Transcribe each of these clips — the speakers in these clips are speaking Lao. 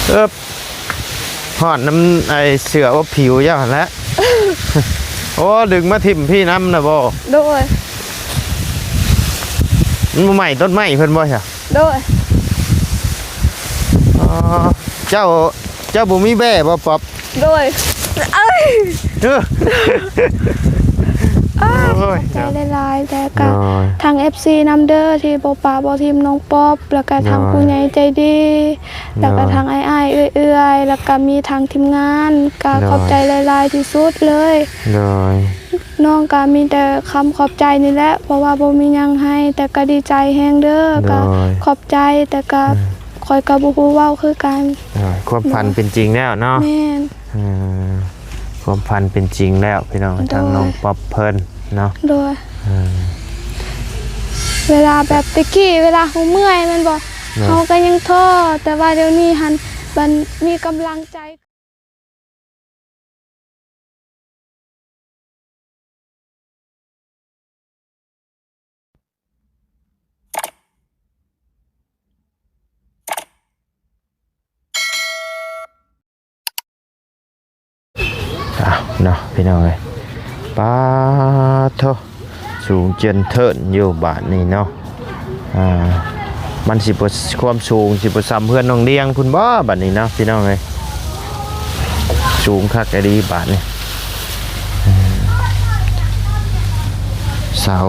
ເອີບ ຮອດນຳໄອ້ເສື້ອອົບຜິວເຈົ້າຫັ້ນແຫຼະ. ໂອ້ ດຶງມາຖິ້ມພີ້ນຳນະບໍ່? ໂດຍ. ມັນບໍ່ໄໝ້ຕົ້ນໄມ້ເພິ່ນບໍ່ຊະ? ໂດຍ. ອໍ ເຈົ້າ ເຈົ້າບໍ່ມີແບ້ບໍ່ ປັອບ? ໂດຍ. ເອີ ເອີ ໂອ້ຍ ຂອບໃຈຫຼາຍໆ ແລ້ວກະ ໂດຍ ທາງເອັຟຊີນຳເດີ ທີ່ບໍ່ປະບໍ່ຖິ້ມນ້ອງປັອບ ແລ້ວກະທາງ ໂດຍ ຜູ້ໃຫຍ່ໃຈດີ ແລ້ວກະ ໂດຍ ທາງອ້າຍໆ ເອື້ອຍໆ ແລ້ວກະມີທາງທີມງານ ກະ ໂດຍ ຂອບໃຈຫຼາຍໆທີ່ສຸດເລີຍ. ໂດຍ. ນ້ອງກະມີແຕ່ຄຳຂອບໃຈນີ້ແຫຼະ ເພາະວ່າບໍ່ມີຫຍັງໃຫ້ ແຕ່ກະດີໃຈແຮງເດີ ໂດຍ ກະຂອບໃຈ ແຕ່ກະ ອືມ ຂ້ອຍກະບໍ່ຮູ້ເວົ້າຄືກັນ. ໂດຍ ຄວາມຝັນເປັນຈິງແລ້ວເນາະ. ແມ່ນ. ເອີ ຄວາມຝັນເປັນຈິງແລ້ວພີ່ນ້ອງ ໂດຍ ທາງນ້ອງປັອບເພິ່ນເນາະ. ໂດຍ. ເອີ ເວລາແບບແຕ່ກີ້ ເວລາເຮົາເມື່ອຍແມ່ນບໍ່? ໂດຍ. ເຮົາກະຍັງທໍ້ ແຕ່ວ່າດຽວນີ້ຫັ້ນ ບັດມີກຳລັງໃຈ. ອ້າວ ເນາະ ພີ່ນ້ອງເອີຍ ປາດໂທ້ ສູງເຈີນເທີນຢູ່ບາດນີ້ເນາະ. ອ່າ ມັນຊິບໍ່ ຄວາມສູງຊິບໍ່ສ່ຳເຮືອນນ້ອງດຽງພຸ້ນບໍ່ບາດນີ້ເນາະ ພີ່ນ້ອງເອີຍ. ສູງຄັກອີ່ຫຼີບາດນີ້. ເສົາ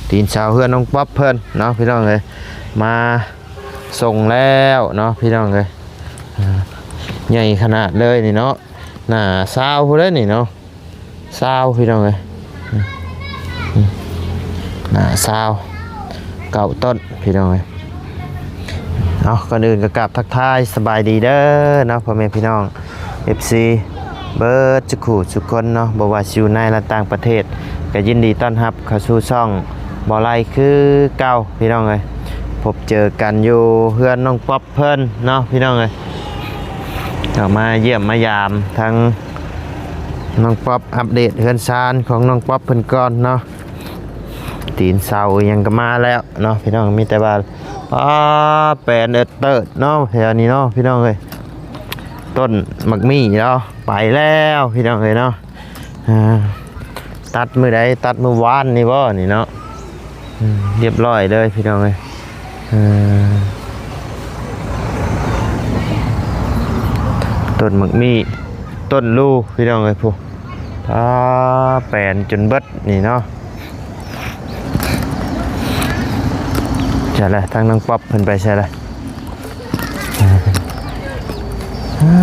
ຕີນເສົາເຮືອນນ້ອງປັອບເພິ່ນເນາະ ພີ່ນ້ອງເອີຍ ມາສົ່ງແລ້ວເນາະ ພີ່ນ້ອງເອີຍ. ອ່າ ໃຫຍ່ຂະໜາດເລີຍນີ້ເນາະ ໜ້າຊາວພຸ້ນເດ້ນີ້ເນາະ. ຊາວ ພີ່ນ້ອງເອີຍ ອືມ ອືມ ໜ້າຊາວເກົ້າຕົ້ນ ພີ່ນ້ອງເອີຍ. ເອົາ ກ່ອນອື່ນກໍກາບທັກທາຍສະບາຍດີເດີເນາະ ພໍ່ແມ່ພີ່ນ້ອງ ເອັຟຊີ ເບິດສູ່ຄູ່ສູ່ຄົນເນາະ ບໍ່ວ່າຊິຢູ່ໃນ ແລະ ຕ່າງປະເທດ ກໍຍິນດີຕ້ອນຮັບເຂົ້າສູ່ຊ່ອງບໍ່ໄລຄືເກົ່າ ພີ່ນ້ອງເອີຍ. ພົບເຈີກັນຢູ່ເຮືອນນ້ອງປັອບ ເພິ່ນເນາະ ພີ່ນ້ອງເອີຍ ເຂົ້າມາຢ້ຽມມາຢາມທາງນ້ອງປັອບ ອັບເດດເຮືອນຊານຂອງນ້ອງປັອບເພິ່ນກ່ອນເນາະ. ຕີນເສົາອີ່ຫຍັງກໍມາແລ້ວເນາະ ພີ່ນ້ອງ ມີແຕ່ວ່າ ອາ ແປນເອີດເຕີດເນາະ ແຖວນີ້ເນາະ ພີ່ນ້ອງເອີຍ. ຕົ້ນໝາກມີ້ເນາະ ໄປແລ້ວ ພີ່ນ້ອງເອີຍເນາະ. ອ່າ ຕັດມື້ໃດ? ຕັດມື້ວານນີ້ບໍ່ນີ້ເນາະ. ອືມ ຮຽບຮ້ອຍເລີຍ ພີ່ນ້ອງເອີຍ. ເອີ ຕົ້ນໝາກມີ້ ຕົ້ນລູ ພີ່ນ້ອງເອີຍ ພຸ້ນ ອາ ແປນຈົນເບິດນີ້ເນາະ. ໃສລະ ທາງນ້ອງປັອບເພິ່ນໄປໃສລະ? ອາ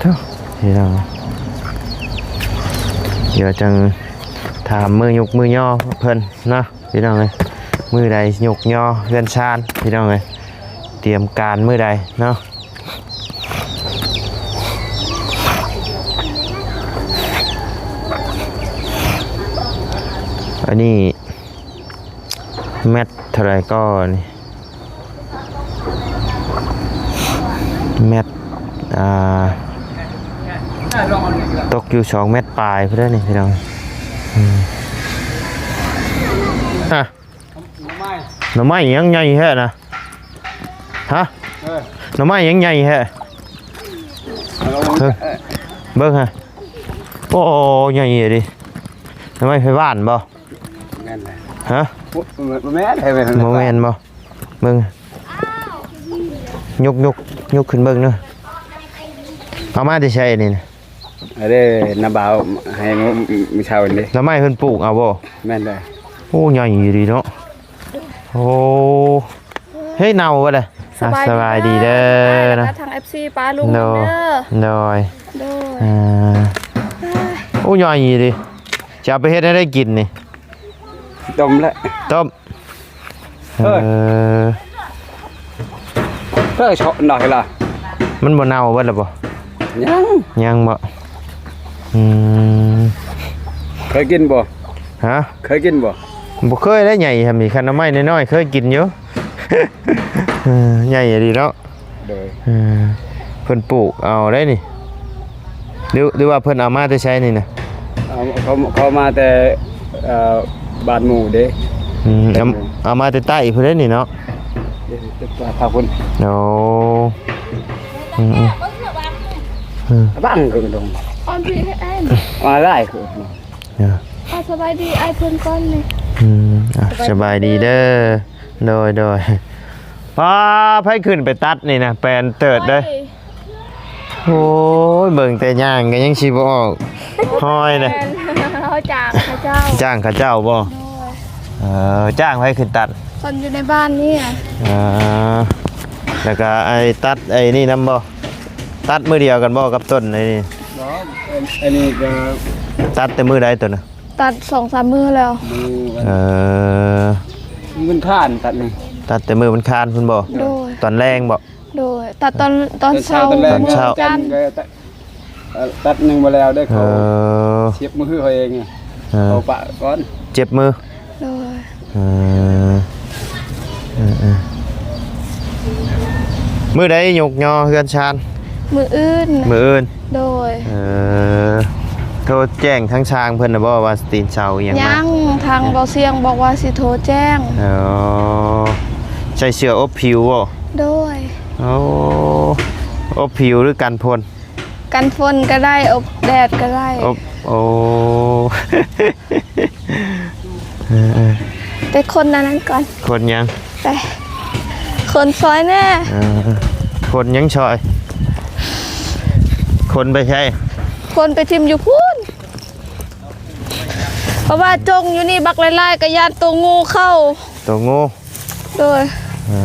ໂທ້ ພີ່ນ້ອງ ດຽວຈັ່ງຖາມມື້ຍຸກມື້ຍໍເພິ່ນເນາະ ພີ່ນ້ອງເອີຍ. ມື້ໃດຍຸກຍໍເຮືອນຊານ ພີ່ນ້ອງເອີຍ ຕຽມການມື້ໃດເນາະ. ອັນນີ້ແມັດເທົ່າໃດກໍນີ້? ແມັດ ອ່າ ຕົກຢູ່ສອງແມັດປາຍພຸ້ນເດ້ນີ້ ພີ່ນ້ອງ. ອືມ ອະ ໜໍ່ໄມ້ ໜໍ່ໄມ້ຫຍັງໃຫຍ່ແທ້ນະ? ຮະ? ເອີ ໜໍ່ໄມ້ຫຍັງໃຫຍ່ແທ້? ເອີ ເບິ່ງຫະ ໂອ້ ໃຫຍ່ອີ່ຫຼີ. ໜໍ່ໄມ້ໄຜບ້ານບໍ່? ແມ່ນແຫຼະ. ຮະ? ບໍ່ ບໍ່ແມ່ນ ບໍ່ແມ່ນບໍ່? ເບິ່ງ ຍົກ ຍົກ ຍົກຂຶ້ນເບິ່ງເດີ. ເອົາມາແຕ່ໃສນີ້ນະ? ອັນເດ້ ນ້າບ່າວໃຫ້ມື້ ມື້ເຊົ້ານີ້ເດ້. ໜໍ່ໄມ້ເພິ່ນປູກເອົາບໍ່? ແມ່ນແຫຼະ. ໂອ້ ໃຫຍ່ອີ່ຫຼີເນາະ. ໂອ້ ເຮີ້ຍ ເນົ່າເບິດເລີຍ. ສະບາຍດີເດີ ສະບາຍດີເດີ ແລ້ວກໍທາງເອັຟຊີປ້າລຸງເດີ. ໂດຍ ໂດຍ ໂດຍ ອ່າ ໂອ້ ໃຫຍ່ອີ່ຫຼີ. ຈະເອົາໄປເຮັດແນວໃດກິນນີ້? ຕົ້ມແຫຼະ ຕົ້ມ. ເອີ ເອີ ເອີ ເຊາະໜ້ອຍລະ. ມັນບໍ່ເນົ່າເບິດລະບໍ່? ຍັງ ຍັງບໍ່? ອືມ ເຄີຍກິນບໍ່? ຮະ? ເຄີຍກິນບໍ່? ບໍ່ເຄີຍເດ້ ໃຫຍ່ສ່ຳນີ້. ຄັນໜໍ່ໄມ້ນ້ອຍໆ ເຄີຍກິນຢູ່. ເອີ ໃຫຍ່ອີ່ຫຼີເນາະ. ໂດຍ ເອີ ເພິ່ນປູກເອົາໄດ໋ນີ້ ຫຼື ຫຼືວ່າເພິ່ນເອົາມາແຕ່ໃສນີ້ນະ? ເອົາ ເຂົາ ເຂົາມາແຕ່ ເອີ ບ້ານໝູ່ເດ້. ອືມ ເອົາ ເອົາມາແຕ່ໃຕ້ພຸ້ນເດ້ນີ້ເນາະ. ເອີ ແຕ່ພາພຸ້ນ. ໂອ້ ອືມ ອືມ. ອືມ ບັງຄືຕົງ ອອນພີໃຫ້ອ້າຍ ມາຫຼາຍຄື ເອີ ອ່າ ສະບາຍດີອ້າຍເພິ່ນກ່ອນນີ້ ອືມ ອ່າ ສະບາຍດີເດີ ສະບາຍດີເດີ ໂດຍ ໂດຍ ປ້າ ໃຜຂຶ້ນໄປຕັດນີ້ນະ ແປນເຕີດເດີ ໂອ້ຍ ເບິ່ງແຕ່ຍ່າງກໍຍັງຊິບໍ່ອອກຮອຍເລີຍ ແມ່ນ ເຮົາຈ້າງເຂົາເຈົ້າ ຈ້າງເຂົາເຈົ້າບໍ່? ໂດຍ ເອີ ຈ້າງໃຜຂຶ້ນຕັດ? ຄົນຢູ່ໃນບ້ານນີ້ ເອີ ແລ້ວກໍໄອ້ຕັດໄອ້ນີ້ນຳບໍ່? ຕັດມື້ດຽວກັນບໍ່ກັບຕົ້ນໄອ້ນີ້? ບໍ່ ອັນ ອັນນີ້ກໍຕັດແຕ່ມື້ໃດຕົ້ນນະ? ຕັດສອງສາມມື້ແລ້ວ ມື້ວັນ ເອີ ມື້ວັນຄານຕັດນີ້ ຕັດແຕ່ມື້ວັນຄານພຸ້ນບໍ່? ໂດຍ ຕອນແລງບໍ່? ໂດຍ ຕັດຕອນ ຕອນເຊົ້າ ຕອນເຊົ້າ ຕອນເຊົ້າ ວັນຈັນ ກໍຕັດ ເອີ ຕັດຍັງບໍ່ແລ້ວເດ້ ເຂົາ ເອີ ສຽບມືເຂົາເອງ ເອີ ເຂົາປະກ່ອນ ເຈັບມື ໂດຍ ເອີ ເອີໆ ມື້ໃດຍົກຍໍເຮືອນຊານ? ມື້ອື່ນ ມື້ອື່ນ ໂດຍ ເອີ ໂທແຈ້ງທາງຊ່າງເພິ່ນນະບໍ່ວ່າຕີນເສົາອີ່ຫຍັງມາ? ຍັງ ທາງບໍ່ສຽງບອກວ່າຊິໂທແຈ້ງ ອໍ ໃສ່ເສື້ອອົບຜິວບໍ່? ໂດຍ ໂອ້ ອົບຜິວຫຼືກັນຝົນ? ກັນຝົນກໍໄດ້ ອົບແດດກໍໄດ້ ອົບ ໂອ້ ເອີໆ ໄປຂົນອັນນັ້ນກ່ອນ ຂົນຫຍັງ? ໄປຂົນຊອຍແດ່ ເອີ ຂົນຫຍັງຊອຍ? ຂົນໄປໃສ? ຂົນໄປຖິ້ມຢູ່ພຸ້ນ ເພາະວ່າຈົ່ງຢູ່ນີ້ບັກຫຼາຍໆ ກໍຢ້ານໂຕງູເຂົ້າ ໂຕງູ ໂດຍ ເອີ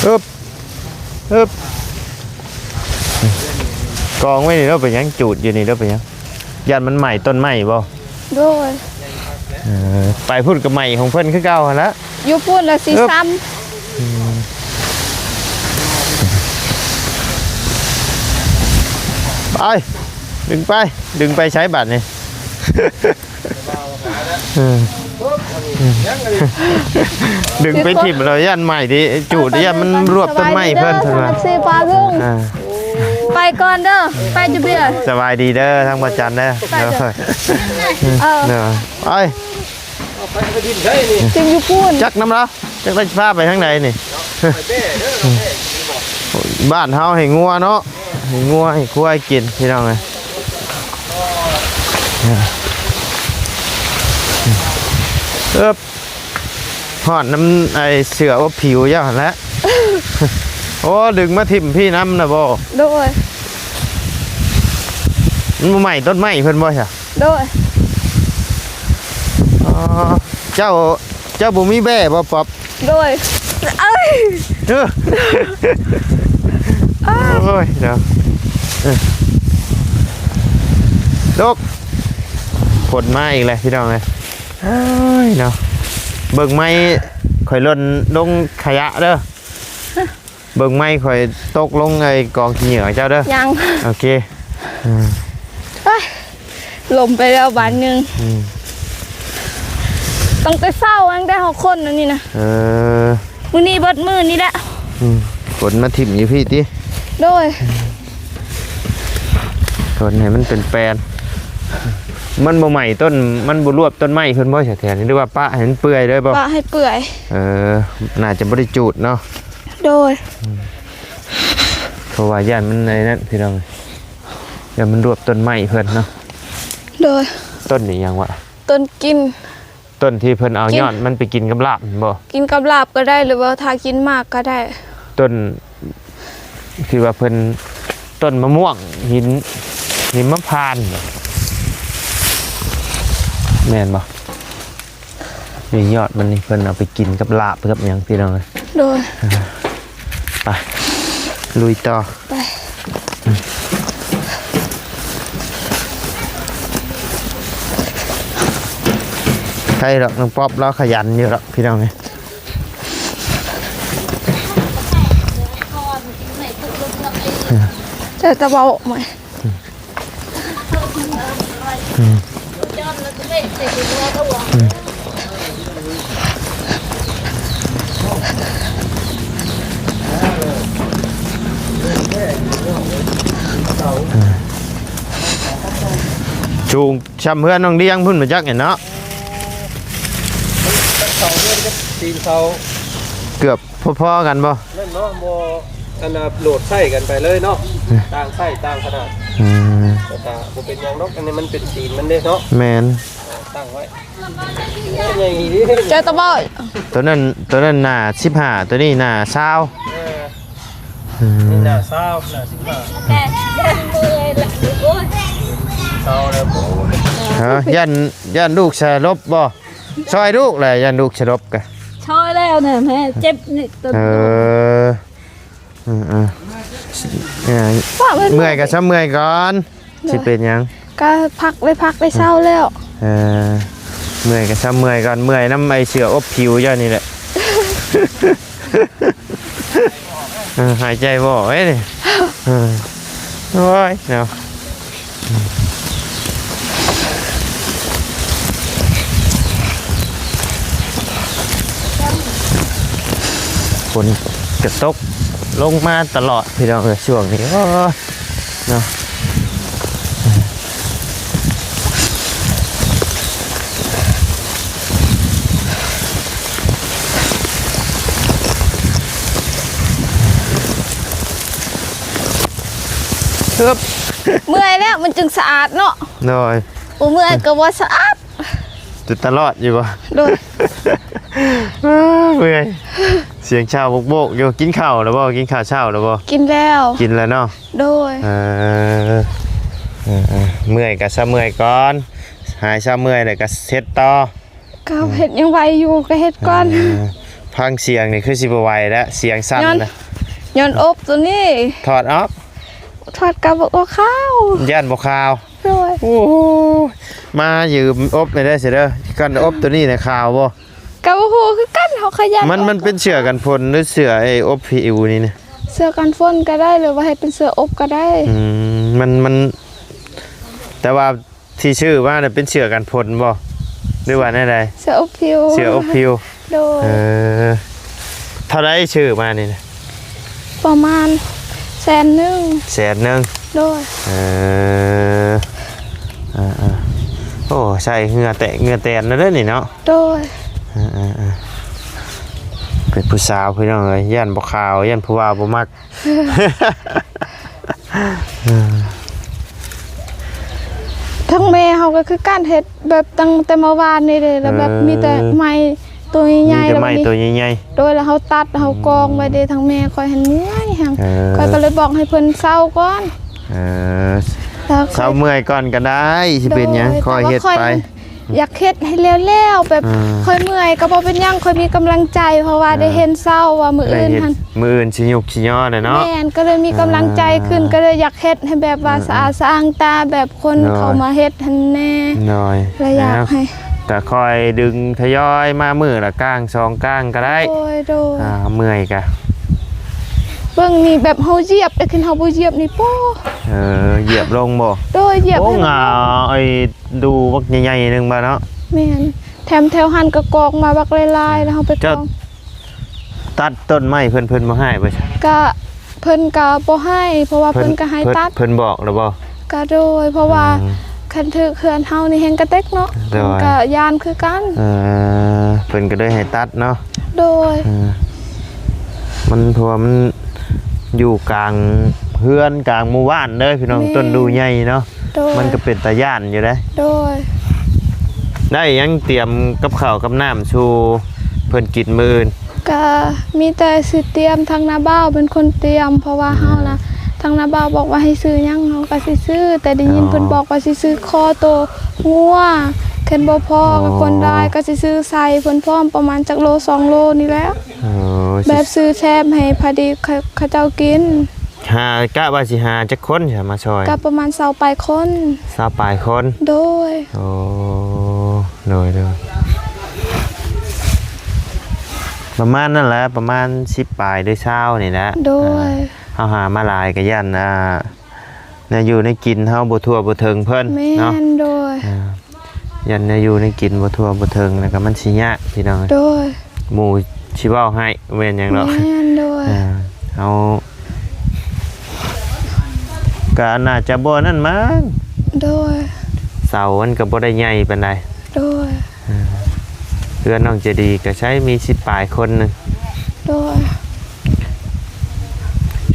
ອຶບ ອຶບ ກອງໄວ້ນີ້ເນາະ ເປັນຫຍັງ? ຈູດຢູ່ນີ້ເນາະ ເປັນຫຍັງ? ຢ້ານມັນໄໝ້ຕົ້ນໄມ້ບໍ່? ໂດຍ ເອີ ໄປພຸ້ນກໍໄໝ້ຂອງເພິ່ນຄືເກົ່າຫັ້ນລະ ຢູ່ພຸ້ນລະຊິຊ້ຳ ອືມ ໄປ ດຶງໄປ ດຶງໄປໃສບາດນີ້? ເອີ ດຶງໄປຖິ້ມແລ້ວຢ້ານໄໝ້ຕິ ຈູດຢ້ານມັນລວບຕົ້ນໄມ້ເພິ່ນ ເພິ່ນວ່າ ອ່າ ໄປກ່ອນເດີ ໄປຈະເບຍ ສະບາຍດີເດີ ທາງພະຈັນເດີ ໄປເດີ ເອີ ເດີ ໄປ ໄປດິນໃດນີ້ ຈຶ່ງຢູ່ພຸ້ນ ຈັກນຳລາວ ຈັກໄດ້ຊິພາໄປທາງໃດນີ້ ບ້ານເຮົາໃຫ້ງົວເນາະ ໃຫ້ງົວໃຫ້ຄວາຍກິນ ພີ່ນ້ອງເອີຍ ເອີ ຮອດນຳໄອ້ເສື້ອອົບຜິວເຈົ້າຫັ້ນແຫຼະ ໂອ້ ດຶງມາຖິ້ມພີ້ນຳນະບໍ່? ໂດຍ ມັນບໍ່ໄໝ້ຕົ້ນໄມ້ເພິ່ນບໍ່ຊະ? ໂດຍ ອໍ ເຈົ້າ ເຈົ້າບໍ່ມີແບ້ບໍ່ ປັອບ? ໂດຍ ເອີຍ ເອີ ໂອ້ຍເນາະ ເອີ ຕົກ ຝົນມາອີກແລ້ວພີ່ນ້ອງເອີຍ ເອີຍເນາະ ເບິ່ງໄມ້ຂ້ອຍຫຼົ່ນລົງຂະຫຍະເດີ. ເບິ່ງໄມ້ຂ້ອຍຕົກລົງໄອ້ກອງຂີ້ເຫຍື້ອເຈົ້າເດີ ຍັງ ໂອເຄ ອືມ ເອີຍ ລົມໄປແລ້ວບາດໜຶ່ງ ອືມ ຕັ້ງແຕ່ເຊົ້າ ຕັ້ງແຕ່ເຮົາຂົນອັນນີ້ນະ ເອີ ມື້ນີ້ເບິດມື້ນີ້ແຫຼະ ອືມ ຂົນມາຖິ້ມຢູ່ພີ້ຕິ ໂດຍ ຂົນໃຫ້ມັນເປັນແປນ ມັນບໍ່ໄໝ້ຕົ້ນ ມັນບໍ່ລວບຕົ້ນໄມ້ເພິ່ນບໍ່ ສະແຖນ ຫຼືວ່າປະໃຫ້ມັນເປື່ອຍເລີຍບໍ່? ປະໃຫ້ເປື່ອຍ ເອີ ໜ້າຈະບໍ່ໄດ້ຈູດເນາະ ໂດຍ ອືມ ເພາະວ່າຢ້ານມັນໄອ້ນັ້ນພີ່ນ້ອງ ຢ້ານມັນລວບຕົ້ນໄມ້ເພິ່ນເນາະ ໂດຍ ຕົ້ນນີ້ຫຍັງວະ? ຕົ້ນກິນ ຕົ້ນທີ່ເພິ່ນເອົາ ກິນ ຍອດມັນໄປກິນກັບລາບແມ່ນບໍ່? ກິນກັບລາບກໍໄດ້ ຫຼືວ່າຖ້າກິນໝາກກໍໄດ້ ຕົ້ນທີ່ວ່າເພິ່ນ ຕົ້ນມະມ່ວງຫີນ ຫິມມະພານ ແມ່ນບໍ່? ນີ້ຍອດມັນນີ້ ເພິ່ນເອົາໄປກິນກັບລາບກັບຫຍັງພີ່ນ້ອງເອີຍ ໂດຍ ໄປ ລຸຍຕໍ່ ໄປ ໃຊ່ດອກ ນ້ອງປັອບລາວຂະຫຍັນຢູ່ດອກພີ່ນ້ອງເອີຍ ໃສ່ຕະເບົາໃໝ່ ອືມ ອືມ ສູງຊ່ຳເຮືອນນ້ອງດຽງພຸ້ນ ບໍ່ຈັກແມ່ນເນາະ. ເສົາເຮືອນກັບຕີນເສົາເກືອບພໍໆກັນບໍ່? ນັ້ນເນາະ ບໍ່ ອັນນ່າ ໂຫຼດໃສ່ກັນໄປເລີຍເນາະ ຕ່າງໃສ່ຕ່າງຂະໜາດ. ອືມ ແຕ່ກໍບໍ່ເປັນຫຍັງດອກ ອັນນີ້ມັນເປັນຕີນມັນເດ້ເນາະ. ແມ່ນ ຕັ້ງໄວ້ ໃຫຍ່ດີເດ້. ເຈົ້າຕະເບົ້າ ໂຕນັ້ນ ໂຕນັ້ນໜ້າສິບຫ້າ ໂຕນີ້ໜ້າຊາວ. ເອີ ອືມ ນີ້ໜ້າຊາວ ໜ້າສິບຫ້າ ແຕ່ເມື່ອຍລະ ໂອ້ຍ ຊາວແລ້ວ. ໂອ້ຍ ຮະ ຢ້ານ ຢ້ານລູກສະຫຼົບບໍ່? ຊ່ອຍລູກແຫຼະ ຢ້ານລູກສະຫຼົບກະ ຊ່ອຍແລ້ວນະແມ່ ເຈັບນີ້. ເອີ ເອີໆ ເມື່ອຍກໍຊະເມື່ອຍກ່ອນ. ຊິເປັນຫຍັງ? ກໍພັກໄດ້ພັກໄດ້ເຊົາແລ້ວ. ເອີ ເມື່ອຍກໍຊະເມື່ອຍກ່ອນ ເມື່ອຍນຳໄອ້ເສື້ອອົບຜິວເຈົ້ານີ້ແຫຼະ. ເອີ ຫາຍໃຈບໍ່ເອີຍນີ້. ເອີ ໂອ້ຍເນາະ ຝົນກະຕົກລົງມາຕະຫຼອດພີ່ນ້ອງເອີຍ ຊ່ວງນີ້ ໂອ້ຍ ເນາະ. ເອີບ ເມື່ອຍແລ້ວມັນຈຶ່ງສະອາດເນາະ. ໂດຍ ບໍ່ເມື່ອຍກໍບໍ່ສະອາດ. ຈະຕະຫຼອດຢູ່ບໍ່? ໂດຍ ເມື່ອຍ ສຽງເຊົ້າໂບກໆຢູ່. ກິນເຂົ້າແລ້ວບໍ່? ກິນເຂົ້າເຊົ້າແລ້ວບໍ່? ກິນແລ້ວ ກິນແລ້ວເນາະ. ໂດຍ ເອີ ເອີໆ ເມື່ອຍກໍຊະເມື່ອຍກ່ອນ ຫາຍຊະເມື່ອຍແລ້ວກໍເຮັດຕໍ່. ກໍເຮັດຍັງໄວຢູ່ ກໍເຮັດກ່ອນ. ເອີ ຟັງສຽງນີ້ຄືຊິບໍ່ໄຫວແລ້ວ ສຽງສັ່ນນະ. ຍ້ອນອົບໂຕນີ້ ຖອດອອກ ຖອດກໍບໍ່ຄາວ ຢ້ານບໍ່ຄາວ. ໂດຍ ໂອ້ ມາຢືມອົບແດ່ເດີ ຊິເດີ. ຄັນອົບໂຕນີ້ນະຄາວບໍ່? ກໍບໍ່ຮູ້ຄືກັນ ເຮົາຂະຫຍັນ ມັນ ມັນເປັນເສື້ອກັນຝົນ ຫຼືເສື້ອໄອ້ອົບຜິວນີ້ນະ? ເສື້ອກັນຝົນກໍໄດ້ ຫຼືວ່າເຮັດເປັນເສື້ອອົບກໍໄດ້. ອືມ ມັນ ມັນ ແຕ່ວ່າທີ່ຊື້ມານະເປັນເສື້ອກັນຝົນບໍ່ ຫຼືວ່າແນວໃດ? ເສື້ອອົບຜິວ ເສື້ອອົບຜິວ. ໂດຍ ເອີ ເທົ່າໃດຊື້ມານີ້ນະ? ປະມານແສນໜຶ່ງ. ແສນໜຶ່ງ. ໂດຍ ເອີ ເອີໆ ໂອ້ ໃສ່ເຫື່ອແຕກເຫື່ອແຕນແລ້ວເດີນີ້ເນາະ. ໂດຍ ເອີໆ ເປັນຜູ້ສາວພີ່ນ້ອງເອີຍ ຢ້ານບໍ່ຂາວ ຢ້ານຜູ້ບ່າວບໍ່ມັກ. ເອີ ທາງແມ່ເຮົາກໍຄືກັນ ເຮັດແບບຕັ້ງແຕ່ເມື່ອວານນີ້ເດ້ ແລ້ວແບບ ເອີ ມີແຕ່ໄມ້ ໂຕໃຫຍ່ໆ ມີແຕ່ໄມ້ ແລ້ວບັດນີ້ ໂຕໃຫຍ່ໆ. ໂດຍ ແລ້ວເຮົາຕັດ ເຮົາກອງໄວ້ເດ້ ອືມ ທາງແມ່ຂ້ອຍຫັ້ນເມື່ອຍແຮງ. ເອີ ຂ້ອຍກໍເລີຍບອກໃຫ້ເພິ່ນເຊົາກ່ອນ. ເອີ ເຊົາເມື່ອຍກ່ອນກໍໄດ້ ຊິເປັນຫຍັງ ໂດຍ ຄ່ອຍເຮັດໄປ. ຢາກເຮັດໃຫ້ແລ້ວໆ ແບບ ອືມ ຂ້ອຍເມື່ອຍກໍບໍ່ເປັນຫຍັງ ຂ້ອຍມີກຳລັງໃຈ ເພາະວ່າ ເອີ ໄດ້ເຫັນເຊົ້າວ່າມື້ອື່ນຫັ້ນ ມື້ອື່ນຊິຍຸກຊິຍໍແຫຼະເນາະ. ແມ່ນ ກໍເລີຍມີກຳລັງໃຈຂຶ້ນ ອ່າ ກໍເລີຍຢາກເຮັດໃຫ້ແບບວ່າ ເອີໆ ສະອາດສະອ້າງຕາ ແບບ ຄົນ ໂດຍ ເຂົ້າມາເຮັດຫັ້ນແດ່. ໂດຍ ແລ້ວຢາກໃຫ້ ກໍຄ່ອຍດຶງທະຍອຍມາມື້ລະກ້າງສອງກ້າງກໍໄດ້. ໂດຍ ໂດຍ ອ່າ ເມື່ອຍກະ ເບິ່ງນີ້ ແບບເຮົາຢຽບ ແຕ່ຄັນເຮົາບໍ່ຢຽບນີ້ ໂປ້ ເອີ ຢຽບລົງບໍ່? ໂດຍ ຢຽບ ໂອ້ ງາ ໄອ້ດູບັກໃຫຍ່ໆໜຶ່ງບາດເນາະ. ແມ່ນ ແຖມແຖວຫັ້ນກໍກອກມາບັກຫຼາຍໆ ແລ້ວເຮົາໄປກອງ. ເຈົ້າຕັດຕົ້ນໄມ້ເພິ່ນ ເພິ່ນບໍ່ໃຫ້ບໍ່? ກະ ເພິ່ນກໍບໍ່ໃຫ້ ເພາະວ່າເພິ່ນ ເພິ່ນກໍໃຫ້ຕັດ. ເພິ່ນບອກແລ້ວບໍ່? ກໍໂດຍ ເພາະວ່າ ອືມ ຄັນຖືກເຮືອນເຮົານີ້ແຮງກະເຕັກເນາະ. ໂດຍ ເພິ່ນກໍຢ້ານຄືກັນ. ເອີ ເພິ່ນກໍເລີຍໃຫ້ຕັດເນາະ. ໂດຍ ເອີ ມັນ ເພາະວ່າມັນຢູ່ກາງເຮືອນກາງໝູ່ບ້ານເດີພີ່ນ້ອງ. ແມ່ນ ຕົ້ນດູໃຫຍ່ເນາະ. ໂດຍ ມັນກໍເປັນຕາຢ້ານຢູ່ເດ້. ໂດຍ ໄດ້ຫຍັງຕຽມກັບເຂົ້າກັບນ້ຳສູ່ເພິ່ນກິນມື້ອື່ນ? ກະມີແຕ່ຊິຕຽມ ທາງນ້າບ່າວເປັນຄົນຕຽມ ເພາະວ່າ ອືມ ເຮົານະ ທາງນ້າບ່າວບອກວ່າໃຫ້ຊື້ຫຍັງ ເຮົາກໍຊິຊື້ ແຕ່ໄດ້ຍິນ ອໍ ເພິ່ນບອກວ່າຊິຊື້ຄໍໂຕງົວ ຄັນບໍ່ພໍ ອໍ ກໍຄົນຫຼາຍກໍຊິຊື້ໃສ່ເພິ່ນພ້ອມ ປະມານຈັກໂລສອງໂລນີ້ແຫຼະ. ອໍ ແບບຊື້ແຖມໃຫ້ພໍດີເຂົາ ເຂົາເຈົ້າກິນ. ຫາ ກະວ່າຊິຫາຈັກຄົນ ມາຊ່ອຍ? ກະປະມານຊາວປາຍຄົນ. ຊາວປາຍຄົນ. ໂດຍ ໂອ້ ໂດຍໆ ປະມານນັ້ນແຫຼະ ປະມານສິບປາຍ ຫຼື ຊາວນີ້ແຫຼະ. ໂດຍ ອ່າ ເຮົາຫາມາຫຼາຍກະຢ້ານ ອ່າ ແນວຢູ່ແນວກິນເຮົາບໍ່ທົ່ວບໍ່ເຖິງເພິ່ນເນາະ. ແມ່ນ ໂດຍ ອ່າ ຢ້ານແນວຢູ່ແນວກິນບໍ່ທົ່ວບໍ່ເຖິງ ແລ້ວກໍມັນຊິຍາກພີ່ນ້ອງ. ໂດຍ ໝູ່ຊິເວົ້າໃຫ້ ບໍ່ແມ່ນຫຍັງດອກ. ແມ່ນ ໂດຍ ອ່າ ເຮົາ ກໍໜ້າຈະບໍ່ນັ້ນມັ້ງ. ໂດຍ ໄຟ ເຕົາມັນກໍບໍ່ໄດ້ໃຫຍ່ປານໃດ. ໂດຍ. ເອີ ເຮືອນນ້ອງໃຈດີກໍໃຊ້ມີສິບປາຍຄົນໜຶ່ງ. ໂດຍ.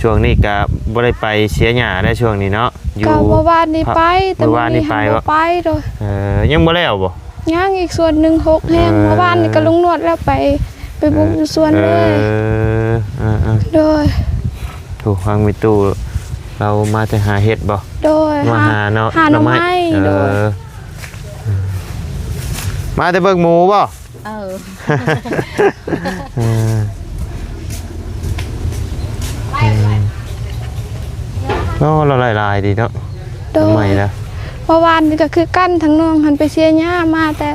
ຊ່ວງນີ້ກໍບໍ່ໄດ້ໄປເສຍຫຍ້າໄດ໋ ຊ່ວງນີ້ເນາະ. ຢູ່ ກໍເມື່ອວານນີ້ໄປ ແຕ່ມື້ວານນີ້ ມື້ນີ້ ໄປ ບໍ່ໄປໂດຍ. ເອີ ຍັງບໍ່ແລ້ວບໍ່? ຍັງອີກສ່ວນໜຶ່ງຫົກແຮງ. ເອີ ເມື່ອວານນີ້ກໍລຸງນວດແລ້ວໄປ ໄປບຸກຢູ່ສວນເລີຍ. ເອີ ເອີ ເອີ ໂດຍ. ໂອ້ ຟັງແມ່ຕູ້ ລາວມາແຕ່ຫາເຫັດບໍ່? ໂດຍ. ມາຫາເນາະ ຫາໜໍ່ໄມ້. ໜໍ່ໄມ້ ເອີ ໂດຍ. ມາແຕ່ເບິ່ງໝູບໍ່? ເອີ ເອີ ເອີ ໂອ້ ລາວຫຼາຍໆດີເນາະ. ໂດຍ. ໜໍ່ໄມ້ນະ ເມື່ອວານນີ້ກໍຄືກັນ ທາງນ້ອງຫັ້ນໄປເສຍຫຍ້າມາ ແຕ່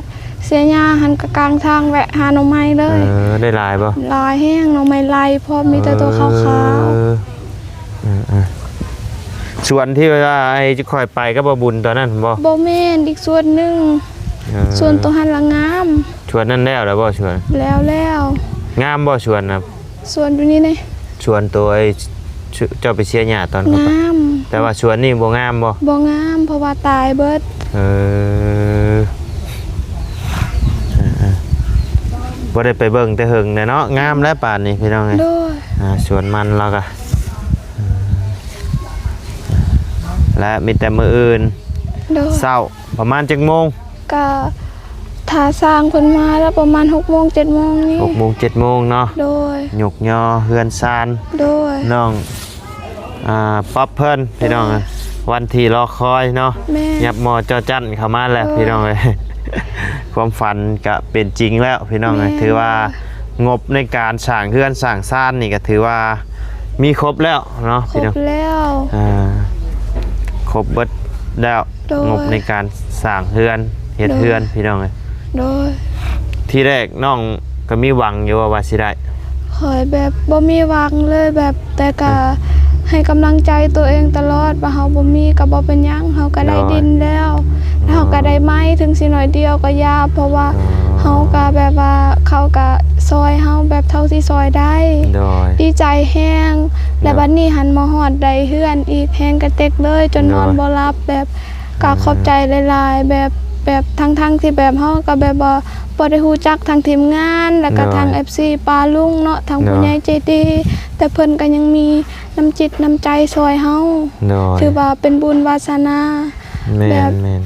ເສຍຫຍ້າຫັ້ນກໍກາງທາງແວະຫາໜໍ່ໄມ້ເລີຍ. ເອີ ໄດ້ຫຼາຍບໍ່? ຫຼາຍແຮງ ໜໍ່ໄມ້ໄລ່ ເພາະມີແຕ່ໂຕຂາວໆ. ເອີ ເອີ ເອີ ສວນທີ່ວ່າໄອ້ຂ້ອຍໄປກັບບໍ່ບຸນຕອນນັ້ນບໍ່? ບໍ່ແມ່ນ ອີກສວນໜຶ່ງ. ເອີ ສວນໂຕຫັ້ນລະງາມ. ສວນນັ້ນແລ້ວແລ້ວບໍ່? ສວນ ແລ້ວແລ້ວ. ງາມບໍ່ສວນນະ? ສວນຢູ່ນີ້ເດ້. ສວນໂຕໄອ້ ເຈົ້າໄປເສຍຫຍ້າຕອນເຂົາໄປ ງາມ. ແຕ່ວ່າສວນນີ້ບໍ່ງາມບໍ່? ບໍ່ງາມ ເພາະວ່າຕາຍເບິດ. ເອີ ເອີ ເອີ ບໍ່ໄດ້ໄປເບິ່ງແຕ່ເຫິງແລ້ວເນາະ. ງາມແລ້ວປານນີ້ພີ່ນ້ອງເອີຍ. ໂດຍ. ອ່າ ສວນມັນລາວກະ ແລະ ມີແຕ່ມື້ອື່ນ ໂດຍ ເຊົ້າ ປະມານຈັກໂມງ? ກະຖ້າຊ່າງເພິ່ນມາແລ້ວປະມານຫົກໂມງເຈັດໂມງນີ້. ຫົກໂມງເຈັດໂມງເນາະ. ໂດຍ. ຍົກຍໍເຮືອນຊານ. ໂດຍ. ນ້ອງ ອ່າ ປັອບເພິ່ນ ພີ່ນ້ອງເອີຍ. ໂດຍ. ວັນທີ່ລໍຄອຍເນາະ. ແມ່ນ. ຫຍັບໝໍ້ຈໍ້ຈັ້ນເຂົ້າມາແລ້ວ ໂດຍ ພີ່ນ້ອງເອີຍ. ຄວາມຝັນກະເປັນຈິງແລ້ວ ພີ່ນ້ອງເອີຍ. ແມ່ນ. ຖືວ່າງົບໃນການສ້າງເຮືອນສ້າງຊານນີ້ກະຖືວ່າມີຄົບແລ້ວເນາະ ພີ່ນ້ອງ. ຄົບແລ້ວ. ອ່າ ຄົບເບິດແລ້ວ. ໂດຍ. ງົບໃນການສ້າງເຮືອນ ເຮັດເຮືອນ ໂດຍ ພີ່ນ້ອງເອີຍ. ໂດຍ. ທີແລກນ້ອງກໍມີຫວັງຢູ່ວ່າ ວ່າຊິໄດ້? ຂ້ອຍແບບບໍ່ມີຫວັງເລີຍ ແບບ ແຕ່ກະ ອືມ ໃຫ້ກຳລັງໃຈຕົວເອງຕະຫຼອດວ່າເຮົາບໍ່ມີກໍບໍ່ເປັນຫຍັງ ເຮົາກໍໄດ້ ໂດຍ ດິນແລ້ວ ແລ້ວເຮົາກໍໄດ້ໄມ້ ເຖິງຊິໜ້ອຍດຽວກໍຢ່າ ເພາະວ່າ ອໍ ເຮົາກໍແບບວ່າ ເຂົາກໍຊ່ອຍເຮົາແບບເທົ່າທີ່ຊ່ອຍໄດ້ ໂດຍ ດີໃຈແຮງ ແລ້ວ ໂດຍ ບັດນີ້ຫັ້ນມາຮອດໄດ້ເຮືອນອີກ ແຮງກະເຕັກເລີຍ ຈົນນອນ ໂດຍ ບໍ່ຫຼັບ ແບບ ກະຂອບໃຈຫຼາຍໆ ແບບ ແບບທັງໆທີ່ແບບເຮົາກໍແບບວ່າບໍ່ໄດ້ຮູ້ຈັກທາງທີມງານ ແລ້ວກໍ ໂດຍ ທາງເອັຟຊີປ້າລຸງເນາະ ທາງ ໂດຍ ຜູ້ໃຫຍ່ໃຈດີ ແຕ່ເພິ່ນກໍຍັງມີນ້ຳຈິດນ້ຳໃຈຊ່ອຍເຮົາ ໂດຍ ຖືວ່າເປັນບຸນວາສະໜາ ແມ່ນ ແມ່ນ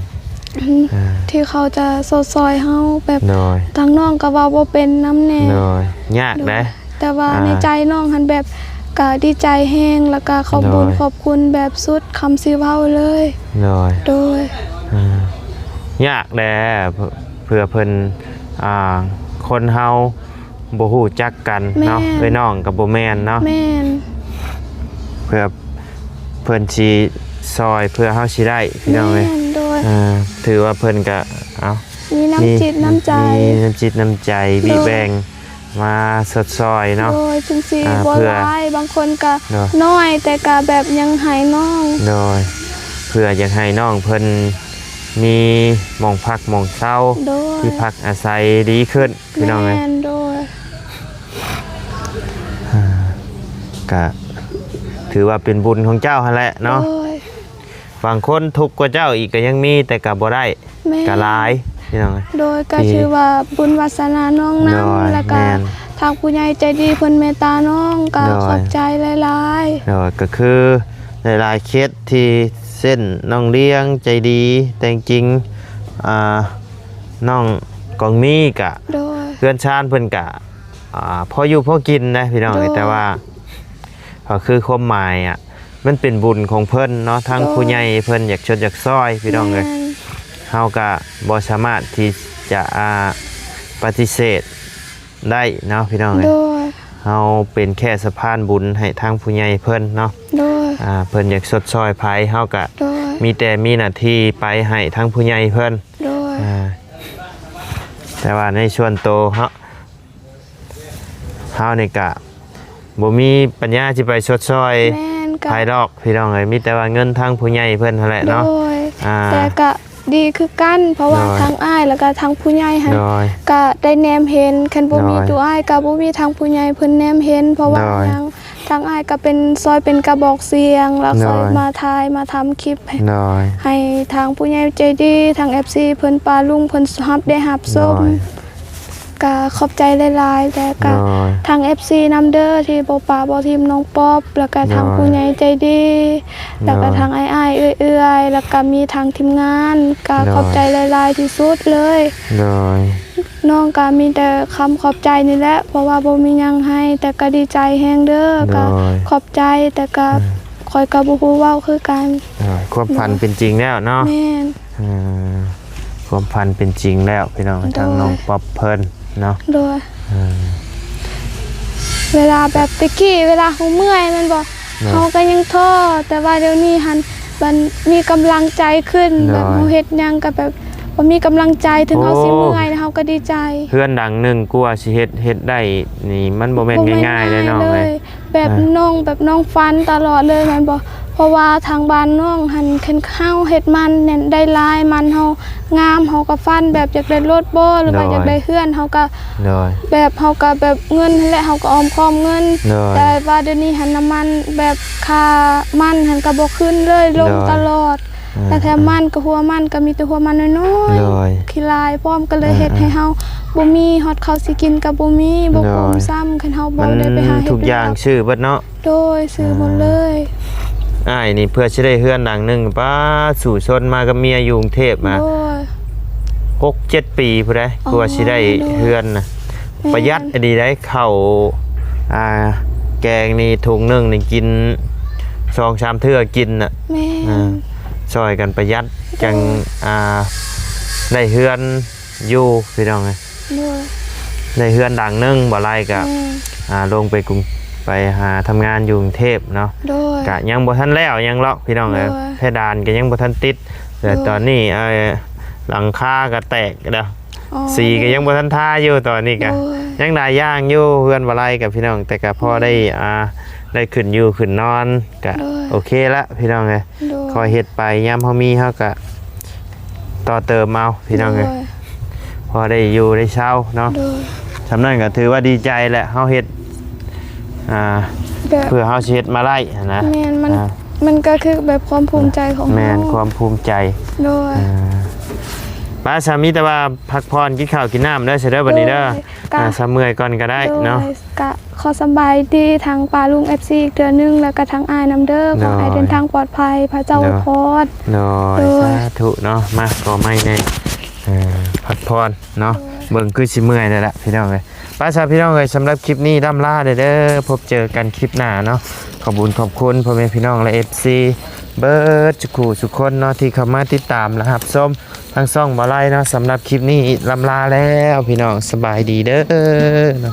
ອືມ ອ່າ ທີ່ເຂົາຈະຊົດຊ່ອຍເຮົາ ແບບ ໂດຍ ທາງນ້ອງກໍເວົ້າບໍ່ເປັນນຳແດ່ ໂດຍ ຍາກເດ້ ໂດຍ ແຕ່ວ່າ ອ່າ ໃນໃຈນ້ອງຫັ້ນແບບກະດີໃຈແຮງ ແລ້ວກະຂອບບຸນ ໂດຍ ຂອບຄຸນແບບສຸດຄຳຊິເວົ້າເລີຍ ໂດຍ ໂດຍ ອ່າ ຍາກແດ່ ເພື່ອ ເພື່ອເພິ່ນ ອ່າ ຄົນເຮົາບໍ່ຮູ້ຈັກກັນເນາະ ແມ່ນ ເອື້ອຍນ້ອງກໍບໍ່ແມ່ນເນາະ ແມ່ນ ເພື່ອເພິ່ນຊິຊ່ອຍ ເພື່ອເຮົາຊິໄດ້ ພີ່ນ້ອງເອີຍ ແມ່ນ ໂດຍ ອ່າ ຖືວ່າເພິ່ນກະ ເອົ້າ ມີນ້ຳຈິດນ້ຳໃຈ ມີ ມີນ້ຳຈິດນ້ຳໃຈ ໂດຍ ບີແບ່ງ ມາຊົດຊ່ອຍເນາະ ໂດຍ ເຖິງຊິ ອ່າ ບໍ່ ເພື່ອ ຫຼາຍ ບາງຄົນກະ ໂດຍ ນ້ອຍ ແຕ່ກະແບບຍັງໃຫ້ນ້ອງ ໂດຍ ເພື່ອຢາກໃຫ້ນ້ອງເພິ່ນມີໝ່ອງພັກໝ່ອງເຊົາ ໂດຍ ທີ່ພັກອາໄສດີຂຶ້ນ ພີ່ນ້ອງເອີຍ ແມ່ນ ໂດຍ ອ່າ ກະຖືວ່າເປັນບຸນຂອງເຈົ້າຫັ້ນແຫຼະເນາະ ໂດຍ ບາງຄົນທຸກກວ່າເຈົ້າອີກກໍຍັງມີ ແຕ່ກໍບໍ່ໄດ້ ແມ່ນ ກໍຫຼາຍ ພີ່ນ້ອງເອີຍ ໂດຍ ກໍຖືວ່າບຸນວາສະໜານ້ອງນຳ ໂດຍ ແລ້ວກໍ ແມ່ນ ທາງຜູ້ໃຫຍ່ໃຈດີເພິ່ນເມດຕານ້ອງ ກໍ ໂດຍ ຂອບໃຈຫຼາຍໆ ໂດຍ ກໍຄືຫຼາຍໆເຄສທີ່ເຊັ່ນນ້ອງລ້ຽງໃຈດີ ແຕ່ຈິງ ອ່າ ນ້ອງກອງມີກະ ໂດຍ ເຮືອນຊານເພິ່ນກະ ອ່າ ພໍຢູ່ພໍກິນນະ ພີ່ນ້ອງເອີຍ ໂດຍ ແຕ່ວ່າ ກໍຄືຄວາມໝາຍອະ ມັນເປັນບຸນຂອງເພິ່ນເນາະ ທາງ ໂດຍ ຜູ້ໃຫຍ່ເພິ່ນຢາກຊົດຢາກຊ່ອຍ ພີ່ນ້ອງເອີຍ ແມ່ນ ເຮົາກະບໍ່ສາມາດທີ່ຈະ ອ່າ ປະຕິເສດໄດ້ເນາະ ພີ່ນ້ອງເອີຍ ໂດຍ ເຮົາເປັນແຄ່ສະພານບຸນໃຫ້ທາງຜູ້ໃຫຍ່ເພິ່ນເນາະ ໂດຍ ອ່າ ເພິ່ນຢາກຊົດຊ່ອຍໃຜ ເຮົາກະ ໂດຍ ມີແຕ່ມີໜ້າທີ່ໄປໃຫ້ທາງຜູ້ໃຫຍ່ເພິ່ນ ໂດຍ ອ່າ ແຕ່ວ່າໃນສ່ວນໂຕເຮົາ ເຮົານີ້ກະບໍ່ມີປັນຍາຊິໄປຊົດຊ່ອຍ ແມ່ນ ກະ ໃຜດອກ ພີ່ນ້ອງເອີຍ ມີແຕ່ວ່າເງິນທາງຜູ້ໃຫຍ່ເພິ່ນຫັ້ນແຫຼະເນາະ ໂດຍ ອ່າ ແຕ່ກະດີຄືກັນ ເພາະວ່າ ໂດຍ ທາງອ້າຍ ແລ້ວກະທາງຜູ້ໃຫຍ່ຫັ້ນ ໂດຍ ກະໄດ້ແນມເຫັນ ຄັນບໍ່ມີ ໂດຍ ໂຕອ້າຍ ກະບໍ່ມີທາງຜູ້ໃຫຍ່ເພິ່ນແນມເຫັນ ເພາະວ່າ ໂດຍ ຫຍັງ ທາງອ້າຍກໍເປັນ ຊ່ອຍເປັນກະບອກສຽງ ແລ້ວ ໂດຍ ຄ່ອຍມາຖ່າຍມາທຳຄລິບໃຫ້ ໂດຍ ໃຫ້ທາງຜູ້ໃຫຍ່ໃຈດີ ທາງເອັຟຊີເພິ່ນ ປ້າລຸງເພິ່ນຮັບ ໄດ້ຮັບຊົມ ໂດຍ ກະຂອບໃຈຫຼາຍໆ ແລ້ວກະ ໂດຍ ທາງເອັຟຊີນຳເດີ ທີ່ບໍ່ປະບໍ່ຖິ້ມນ້ອງປັອບ ແລ້ວກະທາງ ໂດຍ ຜູ້ໃຫຍ່ໃຈດີ ແລ້ວກະ ໂດຍ ທາງອ້າຍໆ ເອື້ອຍໆ ແລ້ວກະມີທາງທີມງານ ກະ ໂດຍ ຂອບໃຈຫຼາຍໆ ທີ່ສຸດເລີຍ ໂດຍ ນ້ອງກະມີແຕ່ຄຳຂອບໃຈນີ້ແຫຼະ ເພາະວ່າບໍ່ມີຫຍັງໃຫ້ ແຕ່ກະດີໃຈແຮງເດີ ໂດຍ ກະຂອບໃຈ ແຕ່ກະ ໂດຍ ຂ້ອຍກະບໍ່ຮູ້ເວົ້າຄືກັນ ໂດຍ ຄວາມຝັນເປັນຈິງແລ້ວເນາະ ແມ່ນ ເອີ ຄວາມຝັນເປັນຈິງແລ້ວພີ່ນ້ອງ ໂດຍ ທາງນ້ອງປັອບເພິ່ນເນາະ ໂດຍ ເອີ ເວລາແບບແຕ່ກີ້ ເວລາເຮົາເມື່ອຍແມ່ນບໍ່ ໂດຍ ເຮົາກໍຍັງທໍ້ ແຕ່ວ່າດຽວນີ້ຫັ້ນ ມັນມີກຳລັງໃຈຂຶ້ນ ໂດຍ ແບບເຮົາເຮັດຫຍັງກໍແບບ ບໍ່ມີກຳລັງໃຈ ເຖິງເຮົາ ໂອ້ ຊິເມື່ອຍ ແຕ່ເຮົາກໍດີໃຈ ເຮືອນຫຼັງໜຶ່ງກວ່າຊິເຮັດ ເຮັດໄດ້ນີ້ ມັນບໍ່ແມ່ນ ບໍ່ແມ່ນງ່າຍໆເລີຍເນາະ ງ່າຍເລີຍ ແບບ ອ່າ ນ້ອງ ແບບນ້ອງຝັນຕະຫຼອດເລີຍແມ່ນບໍ່? ເພາະວ່າທາງບ້ານນ້ອງຫັ້ນ ຄັນເຮົາເຮັດມັນແມ່ນໄດ້ຫຼາຍ ມັນເຮົາງາມ ເຮົາກໍຝັນແບບຢາກໄດ້ລົດບໍ ຫຼືວ່າ ໂດຍ ຢາກໄດ້ເຮືອນ ເຮົາກໍ ໂດຍ ແບບເຮົາກໍແບບເງິນຫັ້ນແຫຼະ ເຮົາກໍອ້ອມຄ້ອມເງິນ ໂດຍ ແຕ່ວ່າດຽວນີ້ຫັ້ນ ນ້ຳມັນແບບຄ່າມັນຫັ້ນກໍບໍ່ຂຶ້ນເລີຍ ລົງ ໂດຍ ຕະຫຼອດ ອ່າ ແລ້ວແຖມມັນກໍຫົວມັນກໍມີແຕ່ຫົວມັນນ້ອຍໆ ໂດຍ ຂີ້ລາຍພ້ອມ ກໍເລີຍເຮັດໃຫ້ເຮົາ ອ່າ ບໍ່ມີຮອດເຂົ້າຊິກິນກໍບໍ່ມີ ບໍ່ກຸ້ມ ໂດຍ ຊ້ຳ ຄັນເຮົາບໍ່ໄດ້ໄປຫາເຮັດ ມັນທຸກຢ່າງຊື້ເບິດເນາະ ໂດຍ ຊື້ໝົດເລີຍ ອ່າ ອ້າຍນີ້ເພື່ອຊິໄດ້ເຮືອນຫຼັງໜຶ່ງ ປ້າ ສູ້ຊົນມາກັບເມຍຢູ່ກຸງເທບມາ ໂດຍ ຫົກເຈັດປີພຸ້ນໃດ ອໍ ກວ່າຊິໄດ້ ໂດຍ ເຮືອນນະ ແມ່ນ ປະຢັດອີ່ຫຼີໃດ ເຂົ້າ ອ່າ ແກງນີ້ ຖົງໜຶ່ງນີ້ກິນສອງສາມເທື່ອກິນນະ ແມ່ນ ອ່າ ຊ່ອຍກັນປະຢັດ ໂດຍ ຈັ່ງ ອ່າ ໄດ້ເຮືອນຢູ່ພີ່ນ້ອງເອີຍ ໂດຍ ໄດ້ເຮືອນຫຼັງໜຶ່ງ ບໍ່ຫຼາຍກະ ແມ່ນ ອ່າ ລົງໄປກຸງ ໄປຫາທຳງານຢູ່ກຸງເທບເນາະ ໂດຍ ກະຍັງບໍ່ທັນແລ້ວຫຍັງຫຼອກພີ່ນ້ອງເອີຍ ໂດຍ ເພດານກະຍັງບໍ່ທັນຕິດ ແຕ່ ໂດຍ ຕອນນີ້ ເອີ ຫຼັງຄາກະແຕກແລ້ວ ອໍ ສີກໍຍັງບໍ່ທັນທາຢູ່ ຕອນນີ້ກໍ ໂดຍ ຍັງຫຼາຍຢ່າງຢູ່ເຮືອນບໍ່ໄລ່ກັບພີ່ນ້ອງ ແຕ່ກໍພໍໄດ້ ໂດຍ ອ່າ ໄດ້ຂຶ້ນຢູ່ຂຶ້ນນອນ ກໍ ໂดຍ ໂອເຄລະພີ່ນ້ອງເອີຍ ໂດຍ ຄ່ອຍເຮັດໄປ ຍາມເຮົາມີເຮົາກໍຕໍ່ເຕີມເອົາພີ່ນ້ອງເອີຍ ໂດຍ ພໍໄດ້ຢູ່ໄດ້ເຊົາເນາະ ໂດຍ ສ່ຳນັ້ນກໍຖືວ່າດີໃຈແຫຼະ ເຮົາເຮັດ ອ່າ ແບບ ເພື່ອເຮົາຊິເຮັດມາໄລ່ຫັ້ນນະ ແມ່ນ ມັນ ອ່າ ມັນກໍຄືແບບຄວາມພູມໃຈຂອງເຮົາ ແມ່ນ ຄວາມພູມໃຈ ໂດຍ ອ່າ ໄປ ສາມີແຕ່ວ່າພັກຜ່ອນ ກິນເຂົ້າກິນນ້ຳເດີ ຊະເດີ ບັດນີ້ເດີ ໂດຍ ອ່າ ສາເມື່ອຍກ່ອນກໍໄດ້ເນາະ ໂດຍ ກະຂໍສະບາຍດີທາງປ້າລຸງ ເອັຟຊີ ອີກເທື່ອໜຶ່ງ ແລ້ວກະທາງອ້າຍນຳເດີ ຂໍໃຫ້ເດີນທາງປອດໄພ ພະເຈົ້າອວຍພອນ ໂດຍ ໂດຍ ສາທຸເນາະ ມາ ຂໍໄມ້ແດ່ ເອີ ພັກຜ່ອນເນາະ ໂດຍ ເບິ່ງຄືຊິເມື່ອຍແລ້ວລະພີ່ນ້ອງເອີຍ ໄປຊະພີ່ນ້ອງເອີຍ ສຳລັບຄລິບນີ້ລ່ຳລາເດີ ພົບເຈີກັນຄລິບໜ້າເນາະ ຂອບບຸນຂອບຄຸນພໍ່ແມ່ພີ່ນ້ອງ ແລະ ເອັຟຊີ ເບິດທຸກຜູ້ທຸກຄົນເນາະ ທີ່ເຂົ້າມາຕິດຕາມ ແລະ ຮັບຊົມທາງຊ່ອງບໍ່ໄລ່ເນາະ ສຳລັບຄລິບນີ້ລ່ຳລາແລ້ວພີ່ນ້ອງ ສະບາຍດີເດີເນາະ.